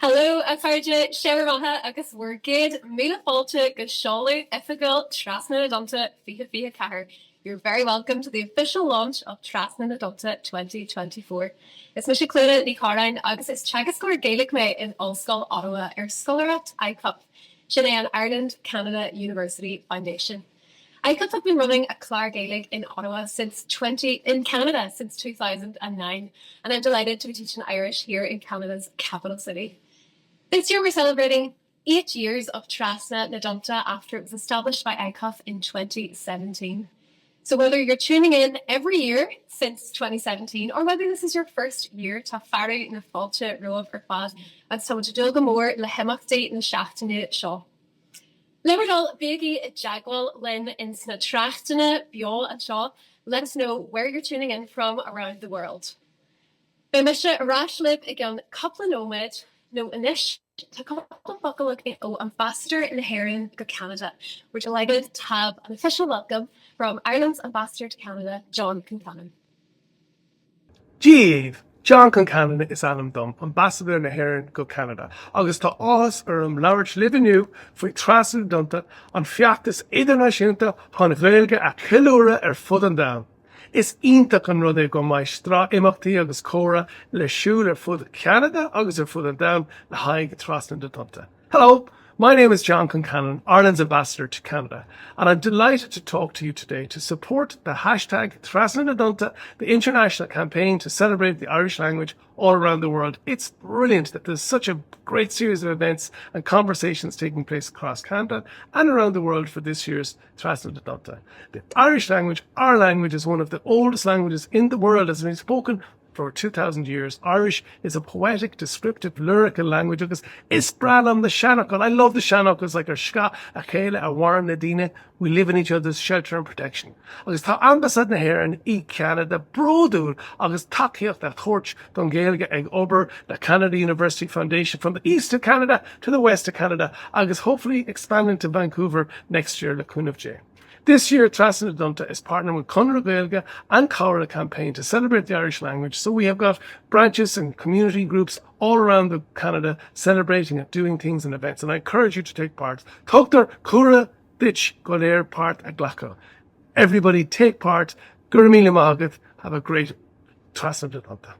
Hello a chairde, Sé bhur mbeatha agus bhur gcéad míle fáilte go seoladh oifigiúil Trasna na dTonnta 2024. You're very welcome to the official launch of Trasna na dTonnta 2024. Is mise Clíona Ní Chorráin agus is teagascóir Gaeilge mé in Ollscoil Ottawa ar scoláireacht ICUF, sin é an Ireland Canada University Foundation. ICUF have been running a Clár Gaeilge in Ottawa since 20 in Canada since 2009 and I'm delighted to be teaching Irish here in Canada's capital city. This year we're celebrating 8 years of Trasna na dTonnta after it was established by ICUF in 2017. So whether you're tuning in every year since 2017 or whether this is your first year tá fearadh na fáilte romhaibh ar fad agus táimid ag dúil go mór le himeachtaí na seachtaine seo. Le bhur dtoil, bígí i dteagmháil linn ins na tráchtanna beo anseo, let us know where you're tuning in from around the world. Beidh mise ar ais libh i gceann cúpla nóiméad, nó anois tá cúpla focal againn ó Ambasadóir na hÉireann go Ceanada. We're delighted to have an official welcome from Ireland's Ambassador to Canada, John Concannon. Dia dhaoibh! John Concannon is ainm dom, Ambasadóir na hÉireann go Ceanada, agus tá áthas orm labhairt libh inniu faoi Trasna na dTonnta, an feachtas idirnáisiúnta chun an Ghaeilge a cheiliúradh ar fud an domhain. Is iontach an rud é go mbeidh sraith imeachtaí agus comhrá le siúl ar fud Cheanada agus ar fud an domhain le haghaidh Trasna na dTonnta. Hello, my name is John Concannon, Ireland's Ambassador to Canada, and I'm delighted to talk to you today to support the hashtag Trasna na dTonnta, the international campaign to celebrate the Irish language all around the world. It's brilliant that there's such a great series of events and conversations taking place across Canada and around the world for this year's Trasna na dTonnta. The Irish language, our language, is one of the oldest languages in the world, has been spoken for 2,000 years. Irish is a poetic, descriptive, lyrical language agus is breá liom na seanfhocail. I love the seanfhocails like ar scáth a chéile a mhaireann na daoine, we live in each other's shelter and protection. Agus tá Ambasáid na hÉireann i gCeanada bródúil agus tacaíocht a thabhairt don Ghaeilge ag obair le Canada University Foundation from the east of Canada to the west of Canada agus hopefully expanding to Vancouver next year le cúnamh Dé. This year, Trasna na dTonnta is partnering with Conradh na Gaeilge and Comhairle campaign to celebrate the Irish language. So we have got branches and community groups all around the Canada celebrating and doing things and events. And I encourage you to take part. Tugtar cuireadh duit go léir páirt a ghlacadh. Everybody take part. Go raibh míle maith agat. Have a great Trasna na dTonnta.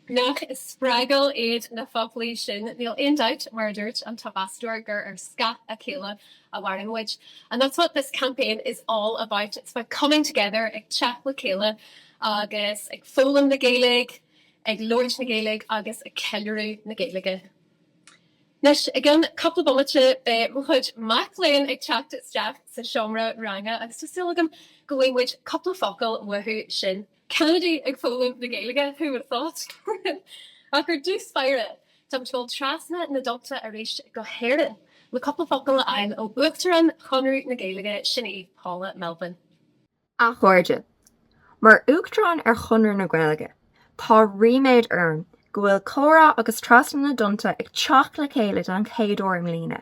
Nach spreagúil iad na foclaí sin? Níl aon dabht, mar a dúirt an tAmbasadóir, gur ar scáth a chéile a mhaireann muid. And that's what this campaign is all about. It's about coming together, ag teacht le chéile agus ag foghlaim na Gaeilge, ag labhairt na Gaeilge agus ag ceiliúradh na Gaeilge. Anois, i gceann cúpla bomaite, beidh mo chuid mac léinn ag teacht isteach sa seomra ranga agus tá súil agam go bhfaighidh muid cúpla focal uathu sin. Ceanadaigh ag foghlaim na Gaeilge, who would have thought? Ach ar dtús báire, táimid ag dul trasna na dtonnta arís go hÉirinn le cúpla focal a fháil ó Uachtarán Chonradh na Gaeilge, sin í Paula Melvin. A chairde, Mar Uachtarán ar Chonradh na Gaeilge, tá ríméad orm go bhfuil Comhrá agus Trasna na dTonnta ag teacht le chéile don chéad uair i mbliana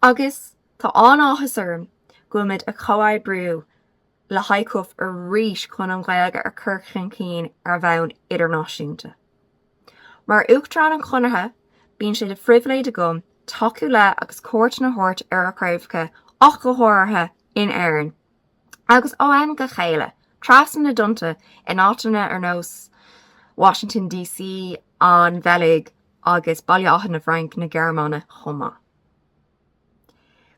agus tá an-áthas orm go bhfuilimid ag comhoibriú le hICUF arís chun an Ghaeilge a chur chun cinn ar bhonn idirnáisiúnta. Mar Uachtarán an Chonartha, bíonn sé de phribhléid agam tacú le agus cuairteanna a thabhairt ar ár gcraobhacha ach go háirithe in Éirinn. Agus ó am go chéile, trasna na dtonnta in áiteanna ar nós Washington DC, an Bheilg agus Baile Átha na bhFranc na Gearmáine chomh maith.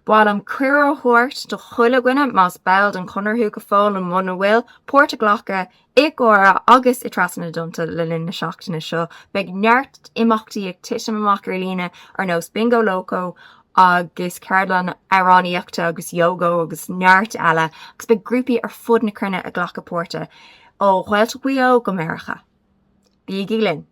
Ba mhaith liom cuireadh a thabhairt do chuile dhuine, más ball den Chonradh thú go fóill nó muna bhfuil, páirt a ghlacadh i gComhrá agus i Trasna na dTonnta le linn na seachtaine seo. Beidh neart imeachtaí ag titim amach ar líne ar nós Bingo Loco agus ceardlann amhránaíochta agus yoga agus neart eile agus beidh grúpaí ar fud na cruinne ag glacadh páirte, ó Ghaeltacht Mhaigh Eo go Meiriceá. Bígí linn!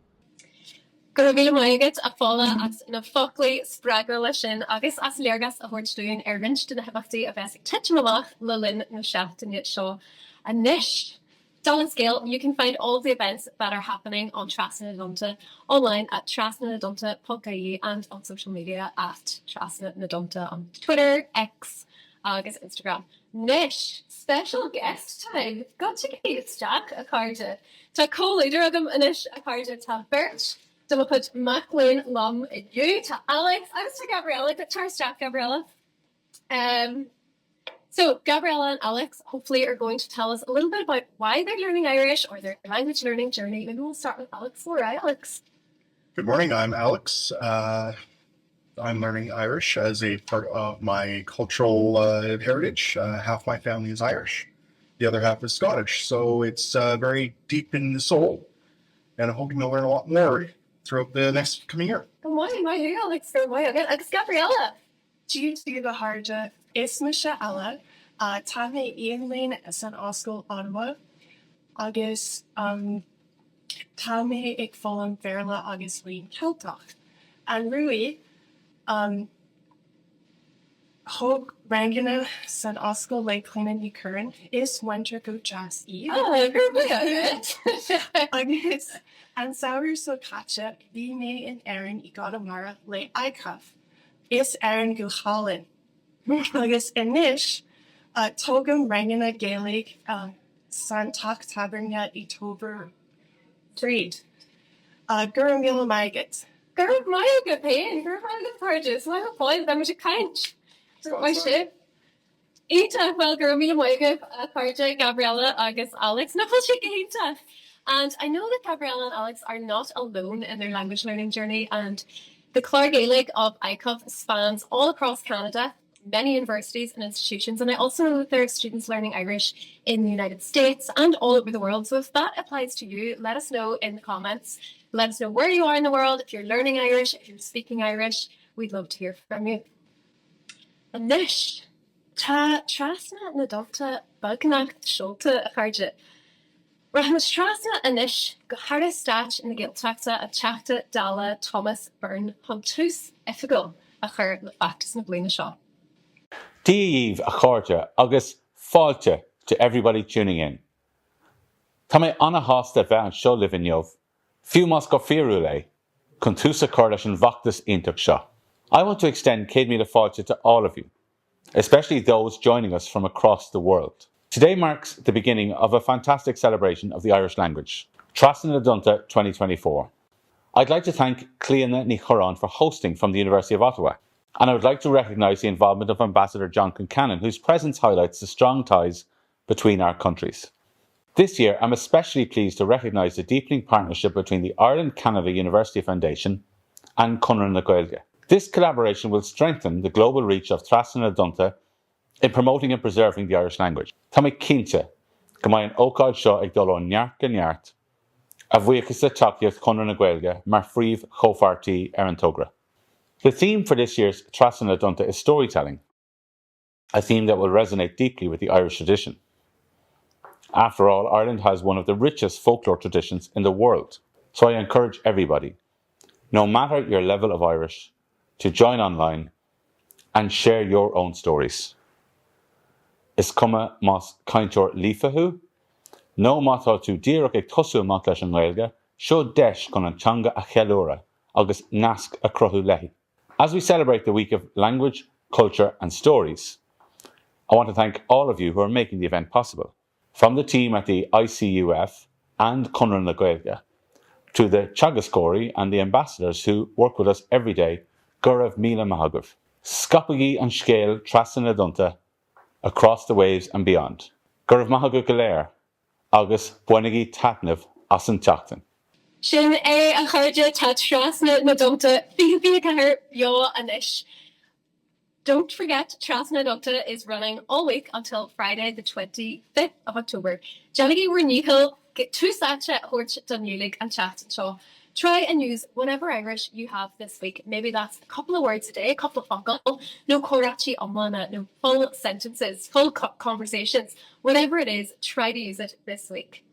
Go raibh míle maith agat, a Phaula, as na foclaí spreagúla sin agus as léargas a thabhairt dúinn ar roinnt de na himeachtaí a bheas ag titim amach le linn na seachtaine seo. Anois, Dála an scéil, you can find all of the events that are happening on Trasna na dTonnta online at trasnanadonnta.ie and on social media at Trasna na dTonnta on Twitter, X agus Instagram. Anois, special guest time! Gabhaigí isteach, a chairde! Tá comhluadar agam anois, a chairde, tá beirt. de mo chuid mac léinn liom inniu. Tá Alex agus tá Gabriella. Tar isteach, Gabriella. Um, so Gabriella and Alex hopefully are going to tell us a little bit about why they're learning Irish or their language learning journey. Maybe we'll start with Alex. All right, Alex. Good morning. I'm Alex. Uh, I'm learning Irish as a part of my cultural uh, heritage. Uh, half my family is Irish, the other half is Scottish. So it's uh, very deep in the soul. And I'm hoping to learn a lot more throughout the next coming year. Good morning, my Alex. Good morning. Agus Gabriella. Dia daoibh a chairde, is mise Ella. Tá mé iar-mhic léinn san Ollscoil Ottawa agus tá mé ag foghlaim Béarla agus Léann Ceilteach. Anuraidh, thóg ranganna san Ollscoil le Clíona Ní Churráin, is múinteoir go deas í. Agus an samhradh seo caite, bhí mé in Éirinn i gConamara le ICUF. Is Éirinn go hálainn. Agus anois, tógaim ranganna Gaeilge san teach tábhairne i Tobar Bríde. Go raibh míle maith agat. Go raibh maith agat féin. Go raibh maith agat, a chairde. Is maith an fáil bheith muid ag caint. Maith sibh. Iontach, bhuel go raibh míle maith agaibh a chairde, Gabriella agus Alex. Nach bhfuil sé go hiontach? And I know that Gabriella and Alex are not alone in their language learning journey and the Clár Gaeilge of ICUF spans all across Canada, many universities and institutions and I also know that there are students learning Irish in the United States and all over the world. So if that applies to you, let us know in the comments. Let us know where you are in the world, if you're learning Irish, if you're speaking Irish, we'd love to hear from you. Anois, tá Trasna na dTonnta beagnach seolta, a chairde. Rachaimid trasna anois go hAire Stáit na Gaeltachta, an Teachta Dála Thomas Byrne chun tús oifigiúil a chur le feachtas na bliana seo. Dia dhaoibh a chairde agus fáilte to everybody tuning in. Tá mé ana-shásta bheith anseo libh inniu, fiú más go fíorúil é, chun tús a chur leis an bhfeachtas iontach seo. I want to extend 100,000 fáilte to all of you, especially those joining us from across the world. Today marks the beginning of a fantastic celebration of the Irish language, Trasna na dTonnta 2024. I'd like to thank Clíona Ní Churráin for hosting from the University of Ottawa, and I would like to recognise the involvement of Ambassador John Concannon, whose presence highlights the strong ties between our countries. This year, I'm especially pleased to recognise the deepening partnership between the Ireland-Canada University Foundation and Conradh na Gaeilge. This collaboration will strengthen the global reach of Trasna na dTonnta in promoting and preserving the Irish language. Tá mé cinnte go mbeidh an ócáid seo ag dul ó neart go neart, a bhuíochas le tacaíocht Chonradh na Gaeilge mar phríomh-chomhpháirtí ar an togra. The theme for this year's Trasna na dTonnta is storytelling. a theme that will resonate deeply with the Irish tradition. After all, Ireland has one of the richest folklore traditions in the world. So I encourage everybody, no matter your level of Irish, to join online and share your own stories. Is cuma más cainteoir líofa thú, nó má tá tú díreach ag tosú amach leis an nGaeilge, seo deis chun an teanga a cheiliúradh agus nasc a chruthú léi. As we celebrate the week of language, culture and stories, I want to thank all of you who are making the event possible. From the team at the ICUF and Conradh na Gaeilge, to the teagascóirí and the ambassadors who work with us every day, go raibh míle maith agaibh. Scaipigí an scéal trasna na dtonnta across the waves and beyond. Go raibh maith agaibh go léir agus bainigí taitneamh as an tseachtain. Sin é, a chairde, tá Trasna na dTonnta 2024 beo anois. Don't forget, Trasna na dTonnta is running all week until Friday the 25th of October. Déanaigí bhur ndícheall tús áite a thabhairt don Ghaeilge an tseachtain seo. Try and use whatever Irish you have this week. Maybe that's a couple of words a day, a couple of focal, nó comhráití iomlána, nó full sentences, full conversations. Whatever it is, try to use it this week.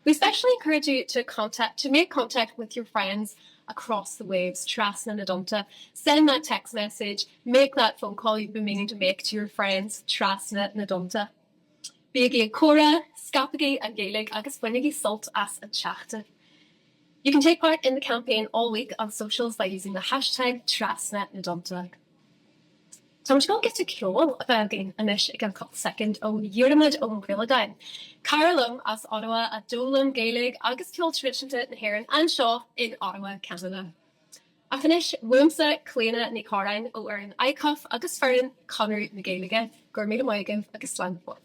We especially encourage you to contact to make contact with your friends across the waves, Trasna na dTonnta. Send that text message, make that phone call you've been meaning to make to your friends, Trasna na dTonnta. Bígí ag comhrá, scaipigí an Ghaeilge agus bainigí sult as an tseachtain. You can take part in the campaign all week on socials by using the hashtag Trasna na dTonnta. Tá muid ag dul giota ceoil a bheith againn anois i gceann cúpla soicind ó Dhiarmaid Ó Maolagáin, cara liom as Ottawa a d'fhoghlaim Gaeilge agus ceol traidisiúnta na hÉireann anseo in Ottawa, Ceanada. Ach anois, uaimse, Clíona Ní Chorráin ó fhoireann ICUF agus foireann Chonradh na Gaeilge, go raibh míle maith agaibh agus slán go fóill.